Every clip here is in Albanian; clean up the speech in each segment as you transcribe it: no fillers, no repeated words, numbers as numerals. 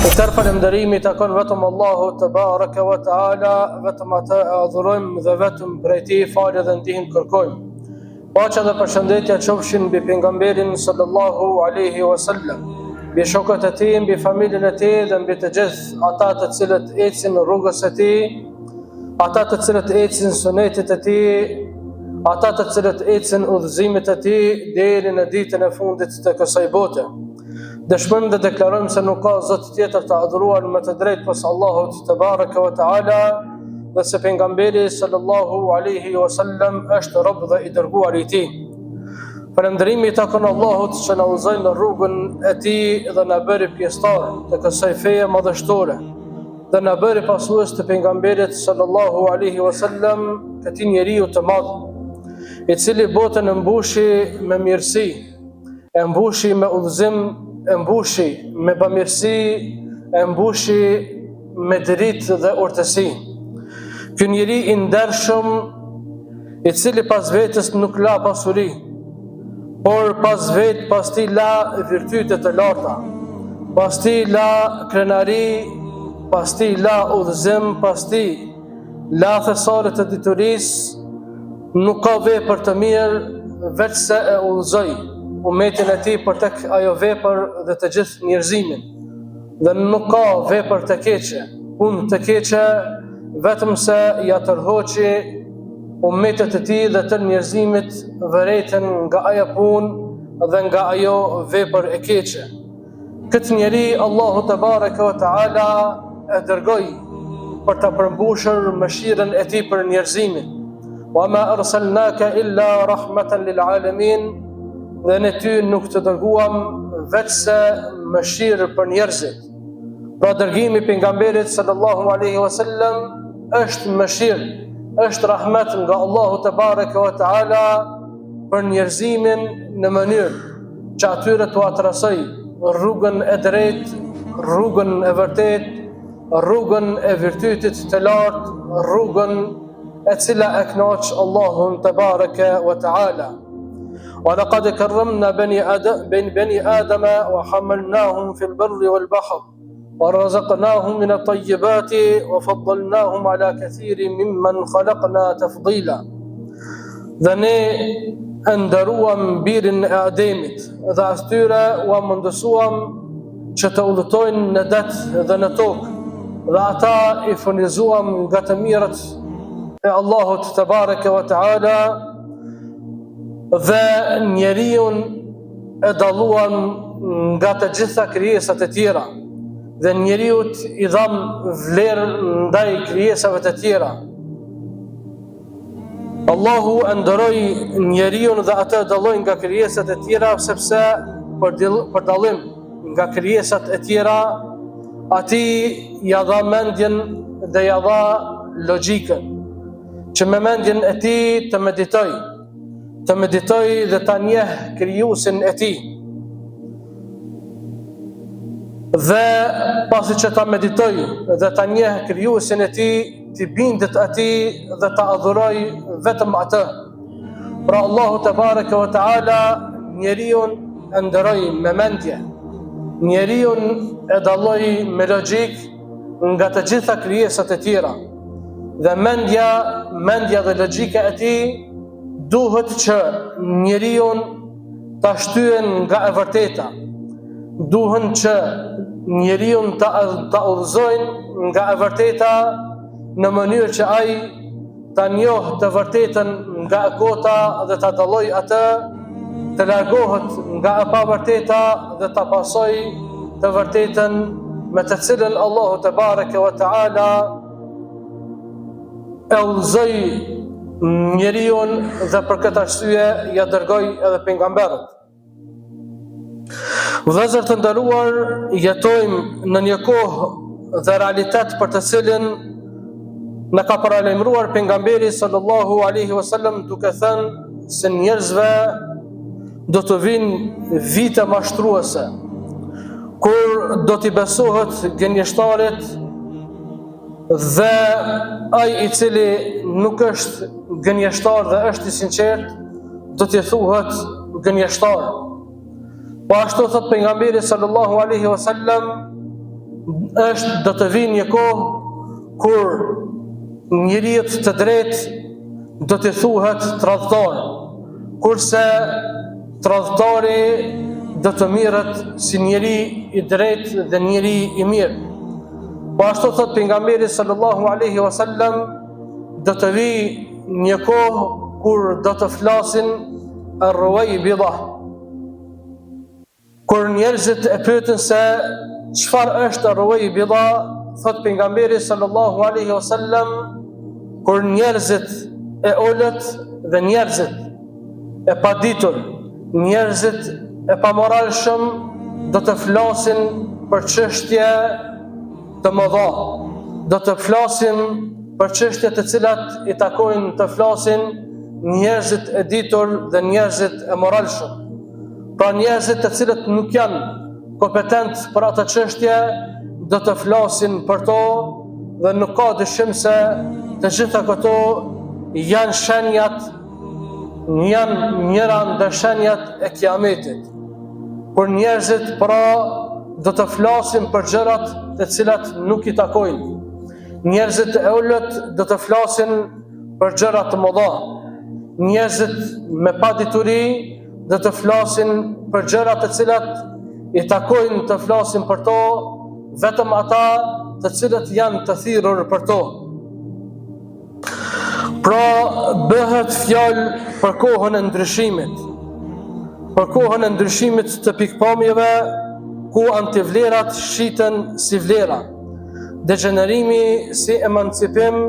I tërë falënderimi i takon vetëm Allahut tebareke ve teala, vetëm atë e adhurojmë dhe vetëm prej tij falje dhe ndihmë kërkojmë. Paqja dhe përshëndetja qofshin mbi pejgamberin sallallahu alaihi wasallam, mbi shokët e tij, mbi familjen e tij dhe mbi të gjithë ata të cilët ecin rrugës së tij, ata të cilët ecin sunetit të tij, ata të cilët ecin udhëzimit të tij deri në ditën e fundit të kësaj bote. Dëshmojmë dhe deklarojmë se nuk ka zot tjetër të adhuruar me të drejtë pos Allahut tebareke ve teala dhe se pejgamberi sallallahu alaihi wasallam është rob dhe i dërguar i tij. Falënderimi i takon Allahut që na udhëzoi në rrugën e tij dhe na bëri pjesëtar të kësaj feje madhështore dhe na bëri pasues të pejgamberit sallallahu alaihi wasallam këtij njeriu të madh i cili botën e mbushi me mirësi e mbushi me udhëzim, e mbushi me bamirësi, e mbushi me dritë dhe urtësi. Ky njeri i ndershëm, i cili pas vetes nuk la pasuri, por pas vet pas tij la virtyte të larta, pas tij la krenari, pas tij la udhëzim, pas tij La thesare të diturisë, nuk ka vepër të mirë veçse e udhëzoi umetin e tij për tek ajo vepër dhe të gjithë njerëzimin. Dhe nuk ka vepër të keqe, punë të keqe vetëm se ia tërhoqi umetit të tij dhe tërë njerëzimit vërejtjen nga ajo punë dhe nga ajo vepër e keqe. Këtë njeri Allahu tebareke ve teala e dërgoi për ta përmbushur mëshirën e tij për njerëzimin. Wa ma arsalnaka illa rahmatan lil alamin dhe ne ty nuk të dërguam veçse mëshirë për njerëzit. Pra dërgimi i pejgamberit sallallahu alaihi wasallam është mëshirë, është rahmet nga Allahu tebareke ve teala për njerëzimin në mënyrë që atyre t'ua trasojë rrugën e drejtë, rrugën e vërtetë, rrugën e virtytit të lartë, rrugën e cila e kënaq Allahun tebareke ve teala. Wa laqad karramna bani Adam bani Adama wa hamalnahum fil barri wal bahr. Wa razaqnahum min at-tayyibati wa faddalnahum ala kathirin mimman khalaqna tafdila. Dhe ne e nderuam birin e Ademit dhe atyre ua mundësuam që të udhëtojnë në det dhe në tokë dhe ata i furnizuam nga të mirat e Allahut tebareke ve teala dhe njeriun e dalluam nga të gjitha krijesat e tjera dhe njeriut i dhamë vlerë ndaj krijesave të tjera. Allahu e nderoi njeriun dhe atë e dalloi nga krijesat e tjera sepse për, për dallim nga krijesat e tjera atij ia dha mendjen dhe ia dha logjikën që me mendjen e tij të meditojë të meditojë dhe ta njeh krijuesin e tij. Dhe pasi që ta meditojë dhe ta njeh krijuesin e tij, t'i bindet atij dhe ta adhurojë vetëm atë. Pra Allahu tebareke ve teala njeriun e nderoi me mendje. Njeriun e dalloi me logjikë nga të gjitha krijesat e tjera. Dhe mendja, mendja dhe logjika e tij duhet që njeriun ta shtyjnë nga e vërteta. Duhen që njeriun ta ta udhëzojnë nga e vërteta në mënyrë që ai ta njohë të vërtetën nga e kota dhe ta dallojë atë, të largohet nga e pavërteta dhe ta pasojë të vërtetën me të cilën Allahu tebareke ve teala e udhëzoi njeriun dhe për këtë arsye ia dërgoi edhe pejgamberët. Vëllezër të nderuar, jetojmë në një kohë dhe realitet për të cilin na ka paralajmëruar pejgamberi sallallahu alaihi wasallam duke thënë se njerëzve do të vijnë vite mashtruese kur do t'i besohet gënjeshtarit dhe ai i cili nuk është gënjeshtar dhe është i sinqertë do t'i thuhet gënjeshtar. Po ashtu thotë pejgamberi sallallahu alaihi wasallam. Është do të vijë një kohë kur njeriut të drejtë do t'i thuhet tradhtar, kurse tradhtari do të merret si njeri i drejtë dhe njeri i mirë. Po ashtu thotë pejgamberi sallallahu alaihi wasallam do të vijë një kohë kur do të flasin er-ruwejbida. Kur njerëzit e pyetën se çfarë është Ruwejbida, thotë pejgamberi sallallahu alaihi wasallam, kur njerëzit e ulët dhe njerëzit e paditur, njerëzit e pamoralshëm do të flasin për çështje të mëdha, do të flasin për çështje të cilat i takojnë të flasin njerëzit e ditur dhe njerëzit e moralshëm. Pra njerëzit të cilët nuk janë kompetent për ato çështje do të flasin për to dhe nuk ka dyshim se të gjitha këto janë shenjat janë njëra ndër shenjat e kiametit. Kur njerëzit pra do të flasin për gjërat të cilat nuk i takojnë. Njerëzit e ulët do të flasin për gjëra të mëdha. Njerëzit me padituri do të flasin për gjëra të cilat i takojnë të flasin për to vetëm ata të cilët janë të thirrur për to. Pra bëhet fjalë për kohën e ndryshimit, për kohën e ndryshimit të pikëpamjeve ku antivlerat shiten si vlera, degjenerimi si emancipim,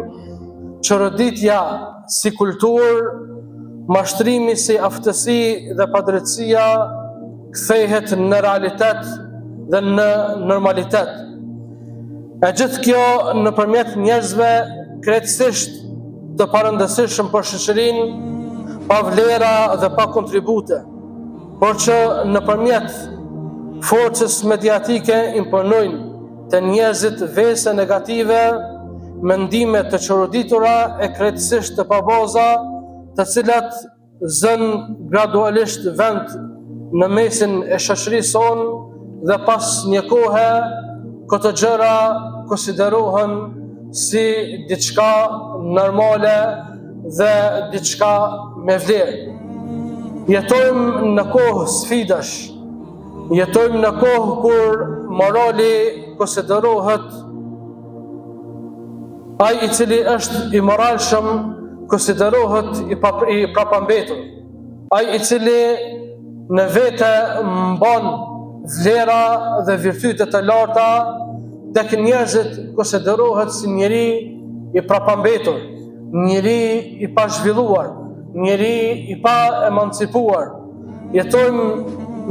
çoroditja si kulturë, mashtrimi si aftësi dhe padrejtësia kthehet në realitet dhe në normalitet. E gjithë kjo nëpërmjet njerëzve krejtësisht të parëndësishëm për shoqërinë, pa vlera dhe pa kontribute, por që nëpërmjet forcës mediatike imponojnë te njerëzit vese negative, mendime të çoroditura e krejtësisht të pabaza, të cilat zënë gradualisht vend në mesin e shoqërisë sonë dhe pas një kohe këto gjëra konsiderohen si diçka normale dhe diçka me vlerë. Jetojmë në kohë sfidash, Jetojmë në kohë kur morali konsiderohet ai i cili është i moralshëm konsiderohet i, pa, i prapambetur. Ai i cili në vete mban vlera dhe virtyte të larta tek njerëzit konsiderohet si njeri i prapambetur, njeri i pazhvilluar, njeri i paemancipuar. Jetojmë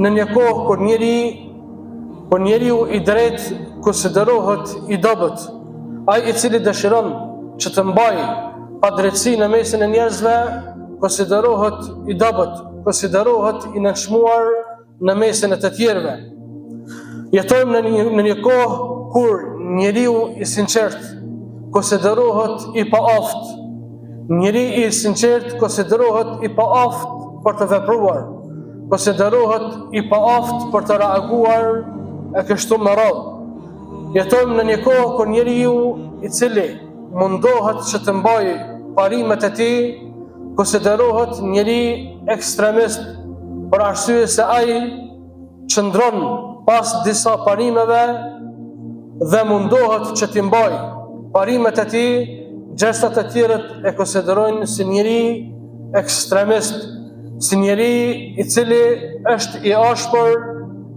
në një kohë kur njeri, kur njeriu i drejtë konsiderohet i dobët. Ai i cili dëshiron që të mbajë padrejtësi në mesin e njerëzve, konsiderohet i dobët, konsiderohet i nënçmuar në mesin e të tjerëve. Jetojmë në një, në një kohë kur njeriu i sinqertë konsiderohet i paaftë. Njeri i sinqertë konsiderohet i paaftë për të vepruar, konsiderohet i paaftë për të reaguar e kështu me radhë. Jetojmë në një kohë kur njeriu i cili mundohet që të mbajë parimet e tij, konsiderohet njeri ekstremist për arsye se ai qëndron pas disa parimeve dhe mundohet që t'i mbajë parimet e tij, gjersa të tjerët e konsiderojnë si njeri ekstremist, si njeri i cili është i ashpër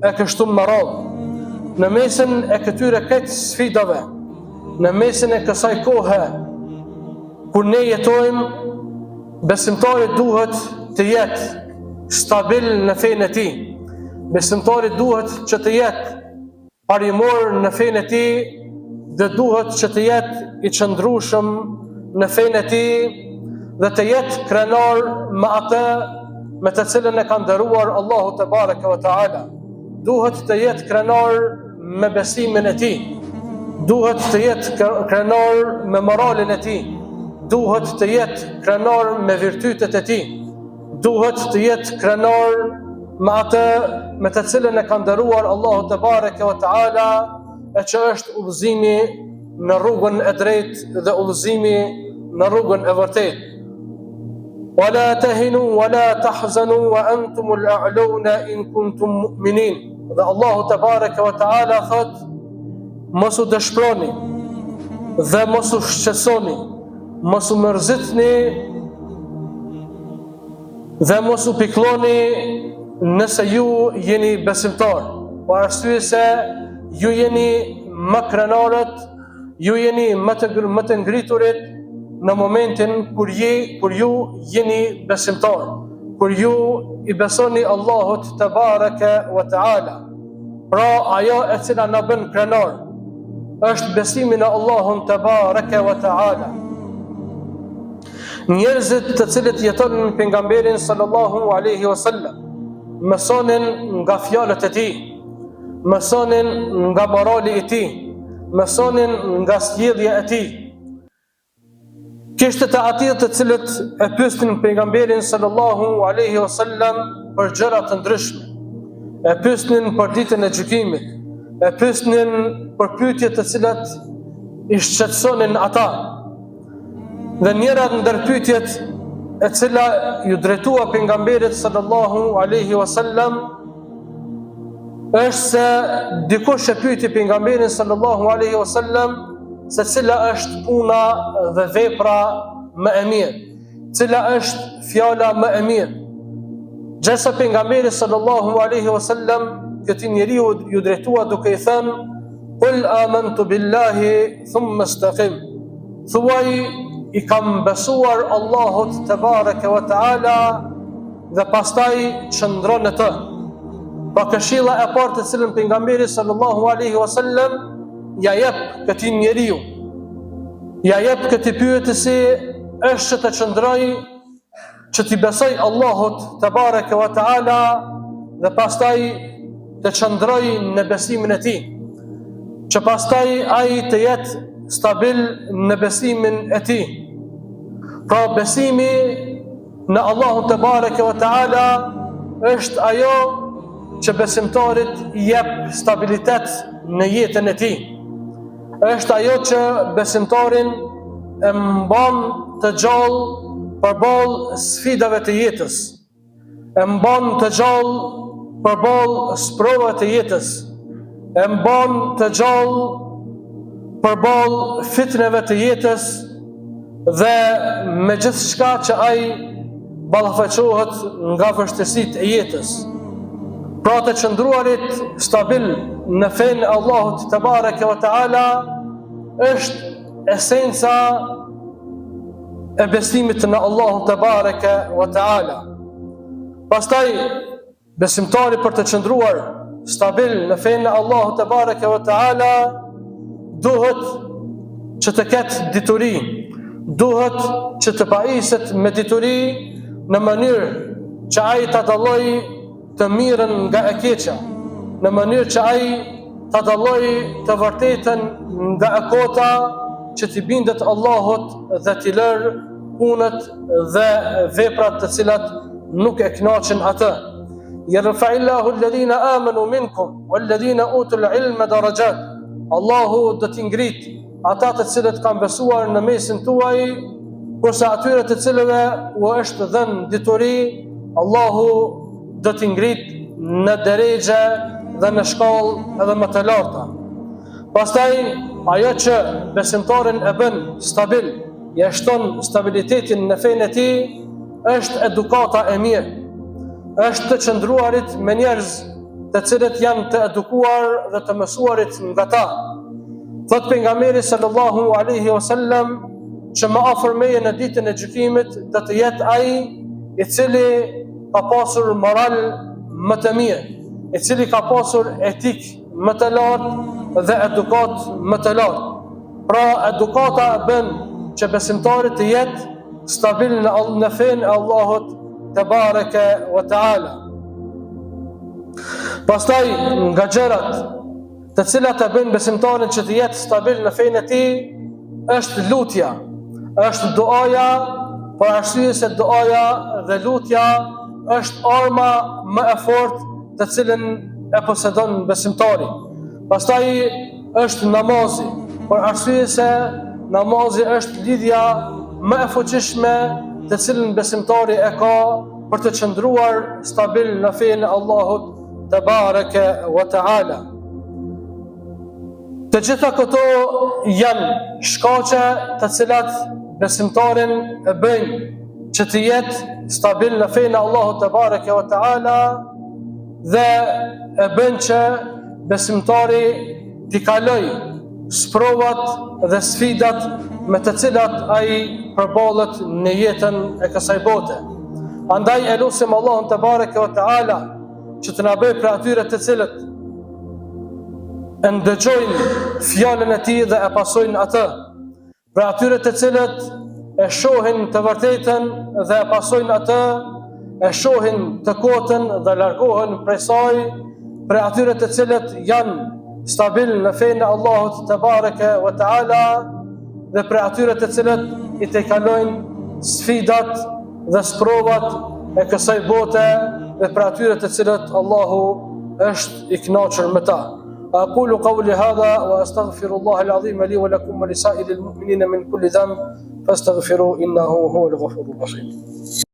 e kështu me radhë. Në mesin e këtyre krejt sfidave, në mesin e kësaj kohe, kur ne jetojmë, besimtari duhet të jetë stabil në fenë e tij. Besimtari duhet që të jetë parimor në fenë e tij dhe duhet që të jetë i qëndrueshëm në fenë e tij dhe të jetë krenar me atë me të cilën e ka nderuar Allahu tebareke ve teala. Duhet të jetë krenar me besimin e tij. Duhet të jetë krenar me moralin e tij. Duhet të jetë krenar me virtytet e tij. Duhet të jetë krenar me atë me të cilën e ka nderuar Allahu tebareke ve teala. e që është udhëzimi në rrugën e drejtë dhe udhëzimi në rrugën e vërtetë. Wa la tahinu wa la tahzanu wa antum al-a'launa in kuntum mu'minin. Dhe Allahu tebareke ve teala thotë mos u dëshproni dhe mos u shqetësoni, mos u mërzitni Dhe mos u pikëlloni nëse ju jeni besimtar, për arsye se ju jeni më krenarët, ju jeni më të më të ngriturit në momentin kur je kur ju jeni besimtar, kur ju i besoni Allahut tebareke ve teala. Pra ajo e cila na bën krenar është besimi në Allahun tebareke ve teala. Njerëzit të cilët jetonin me pejgamberin sallallahu alaihi wasallam mësonin nga fjalët e tij, mësonin nga morali i tij, mësonin nga sjellja e tij. Kishte të atillë të cilët e pyesnin pejgamberin sallallahu alaihi wasallam për gjëra të ndryshme. E pyesnin për ditën e gjykimit, e pyesnin për pyetje të cilat i shqetësonin ata. Dhe njëra ndër pyetjet e cila iu drejtua pejgamberit sallallahu alaihi wasallam është se dikush e pyeti pejgamberin sallallahu alaihi wasallam se cila është puna dhe vepra më e mirë, cila është fjala më e mirë. Gjersa pejgamberi sallallahu alaihi wasallam këtij njeriu iu drejtua duke i thënë Kul amantu billahi thumma istaqim. Thuaj i kam besuar Allahut tebareke ve teala dhe pastaj qëndro në të. Pra këshilla e parë të cilën pejgamberi sallallahu alaihi wasallam ja jep këtij njeriu, ja jep këtij pyetësi është që të qëndrojë që t'i besojë Allahut tebareke ve teala dhe pastaj të qëndrojë në besimin e tij, që pastaj ai të jetë stabil në besimin e tij. Pra besimi në Allahun tebareke ve teala është ajo që besimtarit i jep stabilitet në jetën e tij. Është ajo që besimtarin e mban të gjallë përballë sfidave të jetës. E mban të gjallë përballë sprovave të jetës. E mban të gjallë përballë fitneve të jetës dhe me gjithçka që ai ballafaqohet nga vështirësitë e jetës. Pra të qëndruarit stabil në fenë e Allahut tebareke ve teala është esenca e besimit në Allahun tebareke ve teala. Pastaj Besimtari për të qëndruar stabil në fenë e Allahut tebareke ve teala duhet që të ketë dituri, duhet që të pajiset me dituri në mënyrë që ai ta dallojë të mirën nga e keqja, në mënyrë që ai ta dallojë të vërtetën nga e kota, që t'i bindet Allahut dhe t'i lërë punët dhe veprat të cilat nuk e kënaqin atë. Yerfa'illahu alladhina amanu minkum walladhina utul ilma darajat. Allahu do t'i ngrit ata të cilët kanë besuar në mesin tuaj, kurse atyre të cilëve u është dhënë dituri, Allahu do t'i ngrit në derexhe dhe në shkallë edhe më të larta. Pastaj ajo që besimtarin e bën stabil, ia shton stabilitetin në fenë e tij, është edukata e mirë. Është të qëndruarit me njerëz të cilët janë të edukuar dhe të mësuarit nga ta. Thotë pejgamberi sallallahu alaihi wasallam që më afër meje në ditën e gjykimit do të jetë ai i cili ka pasur moral më të mirë, i cili ka pasur etikë më të lartë dhe edukatë më të lartë. Pra edukata e bën që besimtari të jetë stabil në në fenë e Allahut tebareke ve teala. Pastaj nga gjërat të cilat e bëjnë besimtarin që të jetë stabil në fenë e tij është lutja, është duaja, për arsye se duaja dhe lutja është arma më e fortë të cilën e posedon besimtari. Pastaj. është namazi, për arsye se namazi është lidhja më e fuqishme të cilën besimtari e ka për të qëndruar stabil në fenë e Allahut tebareke ve teala. Të gjitha këto janë shkaqe të cilat besimtarin e bëjnë që të jetë stabil në fenë e Allahut tebareke ve teala dhe e bëjnë që besimtari t'i kalojë sprovat dhe sfidat me të cilat ai përballet në jetën e kësaj bote. Andaj e lusim Allahun tebareke ve teala që të na bëjë prej atyre të cilët e ndëgjojnë fjalën e tij dhe e pasojnë atë. Prej atyre të cilët e shohin të vërtetën dhe e pasojnë atë, e shohin të kotën dhe largohen prej saj, prej atyre të cilët janë stabil në fenë e Allahut tebareke ve teala dhe prej atyre të cilët i tejkalojnë sfidat dhe sprovat e kësaj bote dhe prej atyre të cilët Allahu është i kënaqur me ta. Aqulu qawli hadha wa astaghfirullaha al-azim li wa lakum wa li sa'iril mu'minina min kulli dhanb fastaghfiru innahu huwal ghafurur rahim.